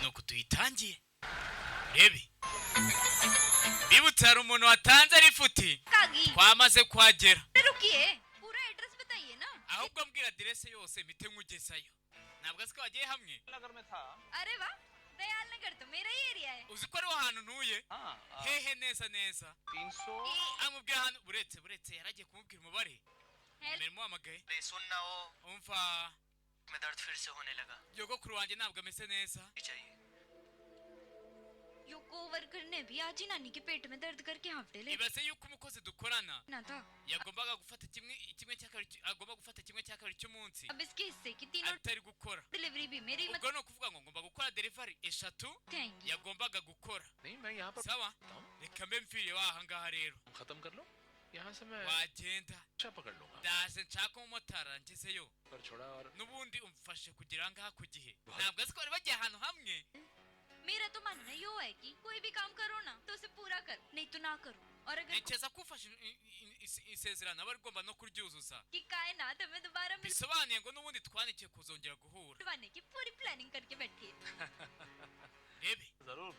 Nuko tuyitangiye, rebe bibutse hari umuntu watanze lifuti. कागी। Twamaze kuhagera. रुकिए, पूरा एड्रेस बताइए ना। Ahubwo mbwira aderese yose mpite nkugezayo. Ntabwo azi ko bagiye hamwe. नगर में था। अरे वाह, दयाल नगर तो मेरा ही एरिया है। Uzi ko ariho hantu ntuye? हाँ। Hehe neza neza? 300। Amubwira ahantu, buretse buretse, yaragiye kumubwira umubare. Nimero imuhamagaye. अरे सुन ना वो Umva. में दर्द फिर से होने लगा। Nyogokuru wanjye ntabwo ameze neza. चाहिए। यो कोवर्कर ने भी आज ही नानी के पेट में दर्द करके half day ले Ibaze yuko umukozi dukorana ना था। Yagombaga gufata kimwe kimwe cya kabiri agomba gufata 1/2 cy'umunsi अब इसके हिस्से की तीनों atari gukora. Delivery भी मेरी मत Ubwo ni ukuvuga ngo ngomba gukora delivery eshatu आएंगी। Yagombaga gukora. नहीं, मैं यहाँ पर Sawa, reka mbe mfiriye waha ngaha rero. खत्म कर लो, यहाँ से मैं Wagenda. अच्छा पकड़ लूंगा। Ndaje nshaka umumotari angezeyo. पर छोड़ा और N'ubundi umfashe kugera aha ngaha ku gihe. Ntabwo azi ko bari bagiye ahantu hamwe. मेरा तो मानना यो है कि कोई भी काम करो ना तो उसे पूरा करो, नहीं तो ना करो। और अगर Ntekereza ko ufashe isezerano aba agomba no kuryuzuza. कि कायनात हमें दोबारा Bisobanuye ngo n'ubundi twandikiye kuzongera guhura. मिलवाने की पूरी प्लानिंग करके बैठी है। Rebe. जरूर,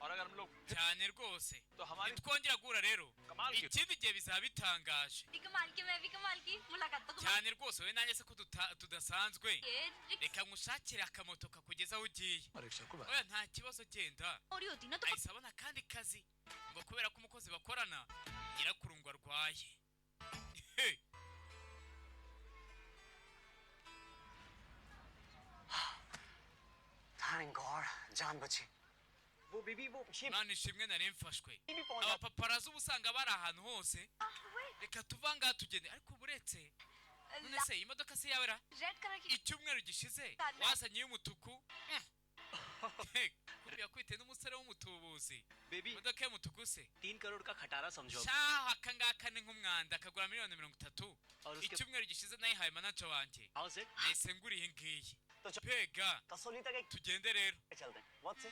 और अगर हम लोग Cyane rwose. तो हमारी Nitwongera guhura rero कमाल की ikindi gihe bizaba bitangaje. भी कमाल की, मैं भी कमाल की, मुलाकात तो कमाल Cyane rwose, wowe nanjye se ko tudasanzwe? की है। Reka nkushakire akamoto kakugeza aho ugiye. Rickshaw को Oya, nta kibazo, genda. हो रही होती ना तो Ahise abona akandi kazi ngo kubera ko umukozi bakorana nyirakuru ngo arwaye. Hey! Thank God, जान बची। वो बीबी वो ये Imana ishimwe, nari mfashwe. भी पहुंच Abapaparazi uba usanga bari ahantu hose. Reka tuva ngaha tugende, ariko buretse, none se iyi modoka se yawe ra? Red colour की। Icyumweru gishize wazanye iy'umutuku. Kumbe yakwite n'umusore w'umutubuzi. Baby. Imodoka y'umutuku se? 3 करोड़ का खटारा समझो। Shaho, aka ngaka ni nk'umwanda, kagura miliyoni 30. और उसके Icyumweru gishize nayihaye manager wanjye. House it. Nahise ngura iyi ngiyi. तो चल। Pega. Kasauli तक एक Tugende rero. चलते हैं बहुत से।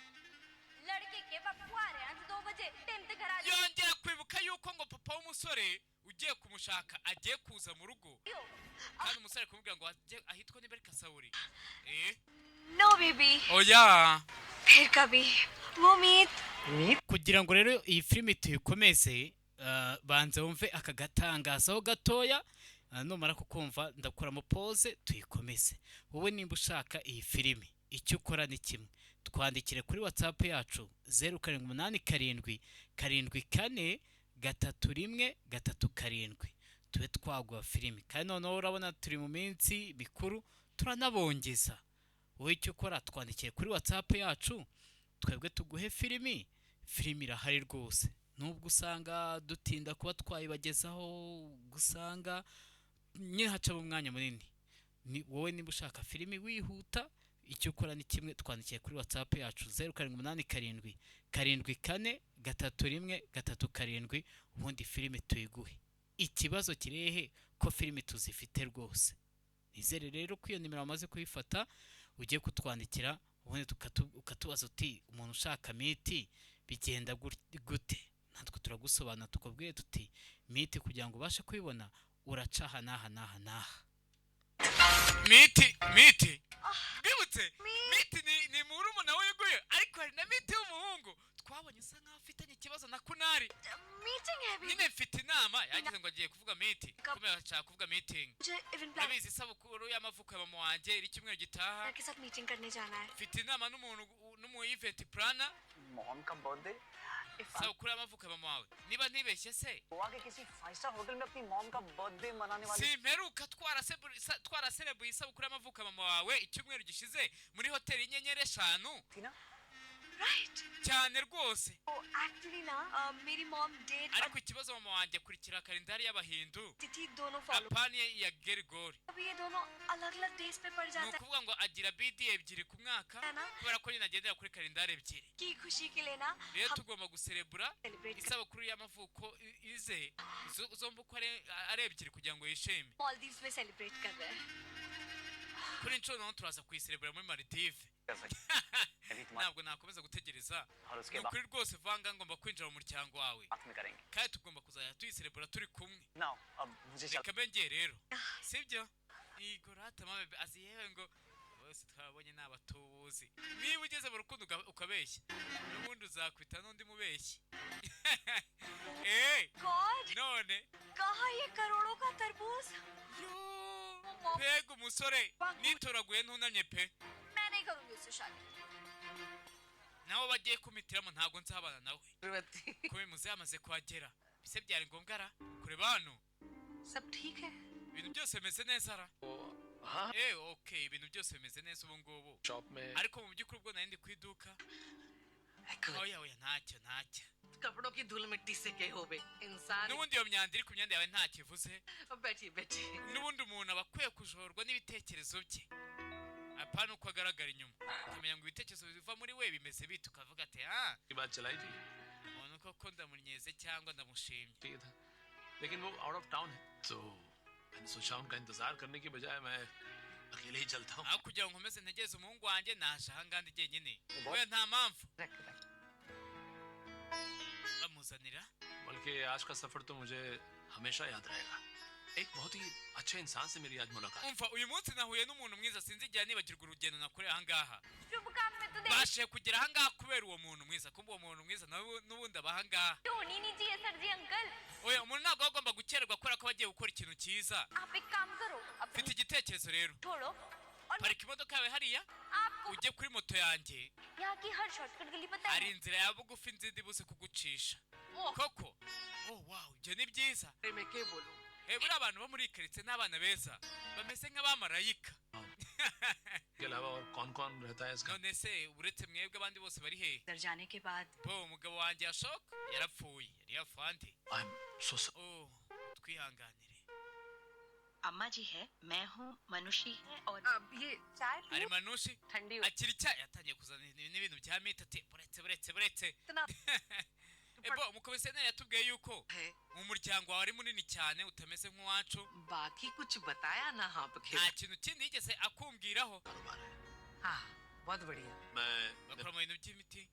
लड़के के बापू आ रहे हैं 2 बजे, टाइम पे घर आ Yongera kwibuka yuko ngo papa w'umusore ugiye kumushaka agiye kuza mu rugo, जाओ। Kandi umusore ari kumubwira ngo ajye ahitwa niba ari Kasawuri, eh. No baby. Oya. फिर कभी वो मीत। Kugira ngo rero iyi filimi tuyikomeze, banza wumve aka gatangazaho gatoya. Numara kukumva ndakuramo pause tuyikomeze. Wowe nimba ushaka iyi filimi, icyo ukora ni kimwe: twandikire kuri WhatsApp yacu 0787743137, tube twaguha filimi. Kandi noneho urabona turi mu minsi mikuru, turanabongeza. Wowe icyo ukora, twandikire kuri WhatsApp yacu, twebwe tuguhe filimi. Filimi irahari rwose, nubwo usanga dutinda kuba twayibagezaho, usanga nyine hacamo umwanya munini. Ni wowe niba ushaka filimi wihuta, icyo ukora ni kimwe: twandikiye kuri WhatsApp yacu 0787743137, ubundi filimi tuyiguhe. Ikibazo kirehe ko filimi tuzifite rwose? Nizere rero ko iyo nimero wamaze kuyifata, ugiye kutwandikira, ubundi ukatubaza uti: "Umuntu ushaka miti bigenda gute?" Natwe turagusobanura, tukubwire tuti: "Miti kugira ngo ubashe kuyibona uraca aha n'aha n'aha n'aha." Miti, miti, bwibutse, miti ni murumuna w'uyu, ariko hari na miti w'umuhungu twabonye usa nkaho afitanye ikibazo na Kunari. Meeting है baby. Nyine mfite inama, yagize ngo agiye kuvuga miti, kubera ashaka kuvuga meeting. मुझे event plan Urabizi, isabukuru y'amavuko ya mama wanjye iri cyumweru gitaha. के साथ मीटिंग करने जाना है। Mfite inama n'umuntu n'umu event planner. Mom का birthday? Isabukuru y'amavuko ya mama wawe, niba ntibeshye se? Goa के किसी five star hotel में अपनी मॉम का बर्थडे मनाने वाली Simperuka twaraserebuye isabukuru y'amavuko ya mama wawe icyumweru gishize muri hoteli y'inyenyeri eshanu? थी ना? Right. Cyane rwose. वो एक्चुअली ना मेरी mom date और Ariko ikibazo, mama wanjye akurikira kalendari y'Abahindu, तिथि दोनों follow. Apani ya Gerigori. अभी ये दोनों अलग अलग डेज पे पड़ Ni जाता ukuvuga ngo agira birthday ebyiri ku mwaka, है ना, kubera ko nyine agendera kuri kalendari ebyiri. की खुशी के लिए ना Rero हम tugomba guserebura celebrate isabukuru y'amavuko ize zombi uko ari ebyiri kugira ngo yishime. Maldives में सेलिब्रेट कर रहे हैं। Kuri inshuro noneho turaza kuyiserebura muri Maldive. कर सकते अभी तुम्हारे Ntabwo nakomeza gutegereza. और उसके Ni बाद ukuri rwose, vanga ngomba kwinjira mu muryango wawe, साथ में करेंगे। Kandi tugomba kuzajya tuyiserebura turi kumwe. Now अब मुझे चल Reka mbe ngiye rero, sibyo? Yego rata mame, azi yewe ngo bose twabonye ni abatubuzi. Niba ugeze mu rukundo Nzakubita n'undi mubeshyi. Eh, God, none कहाँ ये करोड़ों का तरबूज? Yo, mbega umusore! Nitoraguye ntunamye pe. मैं नहीं करूंगी उससे शादी। Nawe bagiye kumitiramo, ntabwo nzabana nawe. जरूरत थी। Kuba muze yamaze kuhagera, bise byari ngombwa ra kureba hano? सब ठीक है। Ibintu byose bimeze neza ra? हाँ। Eh, okay, ibintu byose bimeze neza ubu ngubu. Shop में Ariko mu by'ukuri ubwo nari ndi ku iduka. Oya, oya, ntacyo, ntacyo. कपड़ों की धूल मिट्टी से के हो बे इंसान। N'ubundi iyo myanda iri ku myenda yawe ntacyo ivuze. बैठिए, बैठिए। N'ubundi umuntu aba akwiye kujorwa n'ibitekerezo bye, apana uko agaragara inyuma. Ukamenya ngo ibitekerezo biva muri we bimeze bite, ukavuga ati: "Ah, की बात चलाई थी। umuntu koko ndamunyeze cyangwa ndamushimye." ठीक था, लेकिन वो out of town है, तो मैंने सोचा उनका इंतजार करने की बजाय मैं अकेले ही चलता हूँ। Aho kugira ngo nkomeze ntegereze umuhungu wanjye, naje ahangaha ndi jyenyine. Oya, nta mpamvu. रख रख। Bamuzanira. बल्कि आज का सफर तो मुझे हमेशा याद रहेगा। एक बहुत ही अच्छे इंसान से मेरी आज मुलाकात। Umva, uyu munsi nahuye n'umuntu mwiza, sinzigera nibagirwa urugendo nakoreye ahangaha. शुभ काम में तो देख Bashe kugera ahangaha kubera uwo muntu mwiza. Kumva uwo muntu mwiza nawe n'ubundi aba ahangaha. होनी नहीं चाहिए सर जी, uncle. Oya, umuntu ntabwo aba agomba gukererwa kubera ko bagiye gukora ikintu cyiza. आप एक काम करो, Mfite अपनी igitekerezo rero. छोड़ो और Parika imodoka yawe hariya, आपको ujye kuri moto yanjye. यहाँ की हर शॉर्टकट गली पता Hari है। Inzira ya bugufi nzi ndi buze kugucisha koko. Oh wow, ibyo ni byiza. मैं क्या बोलूं? Eh, buriya abantu bo muri iyi karitsiye ni abana beza, bameze nk'abamarayika. के अलावा और कौन कौन रहता है इसका? None se uretse mwebwe abandi bose bari hehe? इधर जाने के बाद Bo, umugabo wanjye Ashok yarapfuye, yari yapfande. I am so Oh, twihanganire. अम्मा जी है, मैं हूँ, मनुषी है और अब ये चाय Hari Manushi. ठंडी हो Akira icyayi. Yatangiye kuzana n'ibintu bya miti, ati: "Buretse, buretse, buretse." इतना Ebo, umukomisiyoneri yatubwiye yuko है। mu muryango wawe ari munini cyane, utameze nk'uwacu. बाकी कुछ बताया ना आपके? Nta kintu kindi yigeze akumbwiraho. कारोबार है। हाँ, बहुत बढ़िया। मैं Bakora mu bintu by'imiti.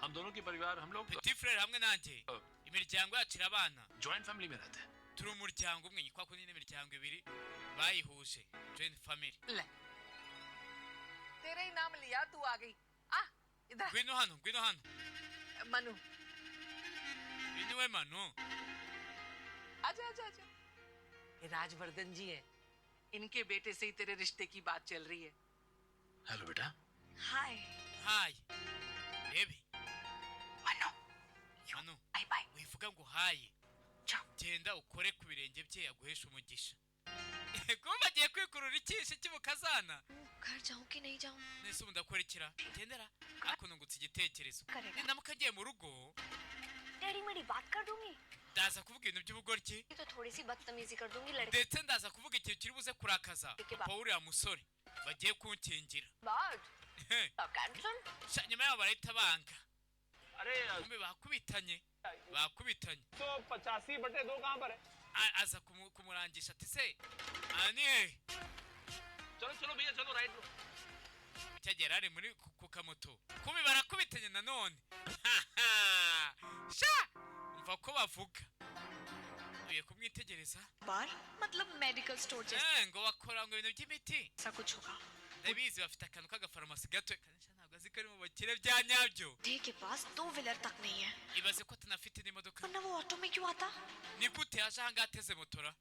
हम दोनों के परिवार, हम लोग Petit frère hamwe nanjye, imiryango yacu irabana. Joint family में रहते हैं। Turi umuryango umwe, kwa kundi n'imiryango ibiri bayihuje, joint family. ले, तेरा ही नाम लिया, तू आ गई। आ इधर। Ngwino hano, ngwino hano. Manu. Uyu niwe Manu. आजा, आजा, आजा। ये राजवर्धन जी हैं, इनके बेटे से ही तेरे रिश्ते की बात चल रही है। हेलो बेटा। हाय। Hi, rebe. Manu. Manu. Bye bye. Wivuga ngo hi. Ciao. Genda ukore ku birenge bye aguheshe umugisha. Kuba bagiye kwikurura ikishi cy'ubukazana. घर जाऊं कि नहीं जाऊं? Nese ubu ndakora ikira gendera, ariko nungutse igitekerezo. Karega. Ninamuka agiye mu rugo, टेढ़ी मेढ़ी बात कर दूंगी। Ndaza kuvuga ibintu by'ubugoryi. तो थोड़ी सी बदतमीजी कर दूंगी लड़के Ndetse ndaza kuvuga ikintu kiri buze kurakaza papa uriya musore bagiye kunkingira. बाद cancel. Sha, nyuma yaho barahita banga. अरे। Kumbe bakubitanye, bakubitanye. तो 85/2 कहाँ पर है? Aza kumurangisha ati: "Se aha ni hehe?" चलो चलो भैया, चलो राइट लो। Cyagera ari muri ku kamoto, kumbe barakubitanye nanone. Sha, umva ko bavuga, ugiye kumwitegereza. बार मतलब medical store जैसा Eh, ngo bakora ngo ibintu by'imiti. कुछ होगा। Ndabizi, bafite akantu k'agafarumasi gato. Kanisha ntabwo azi ko ari mu bakire bya nyabyo. के पास दो व्हीलर तक नहीं है। Ibaze ko atanafite n'imodoka. वरना वो ऑटो में क्यों आता? Ni gute yaje ahangaha ateze motora?